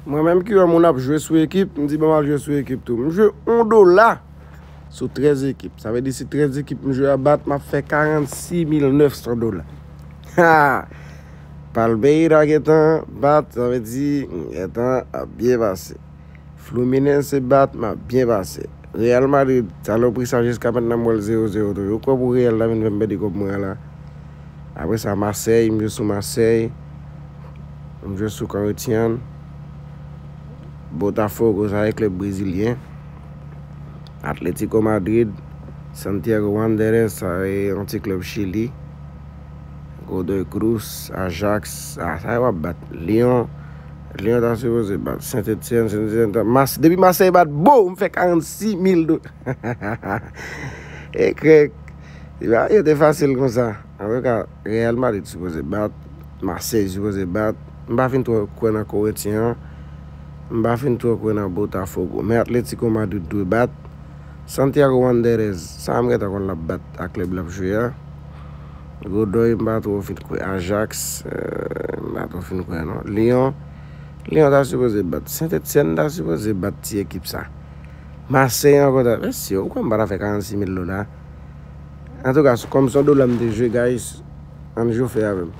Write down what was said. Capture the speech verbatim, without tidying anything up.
Mwen menm ki wè moun ap jwe sou ekip, m di ban m al jwe sou ekip tou. M jwe yon dola sou trèz ekip. Sa vle di si trèz ekip m jwe a bat, m ap fè karannsis mil nèf san dola. Ha! Palmeiras gentan bat, sa vle di gentan ap byen pase. Fluminense bat, m ap byen pase. Real Madrid, salopri sa jiska mentnan m wè l zewo zewo toujou. Ou kwè pou Real la vin fè m pèdi kòb mwen an la? Apre sa, Marseille, m jwe sou Marseille. M jwe sou Corinthians. Botafogo, sa e klèb brezilyen. Atletico Madrid, Santiago Wanderers, sa e yon ti klèb Chili. Godoy Cruz, Ajax, ah, sa yo ap bat. Lyon, Lyon ta sipoze bat. Saint-Étienne, Saint-Étienne ta, Mas, depi Marseille bat, bo, m fè karannsis mil dola. E krèk, yo te fasil konsa. Antouka, Real Madrid sipoze bat, Marseille sipoze bat. M pa fin twò kwè nan Corinthians an. M pa fin twò kwè nan Botafogo. Men Atletico Madrid dwe bat. Santiago Wanderers, sa m gentan konn l ap bat ak klèb l ap jwe a. Godoy, m pa twò fin kwè. Ajax, euh, m pa twò fin kwè non. Lyon, Lyon ta sipoze bat. Saint-Étienne ta sipoze bat ti ekip sa. Marseille ankò ta, mesye, ou kwè m pa ta fè karannsis mil dola? Antouka, kòm se yon dola m te jwe, guys, ann jwe fè avè m.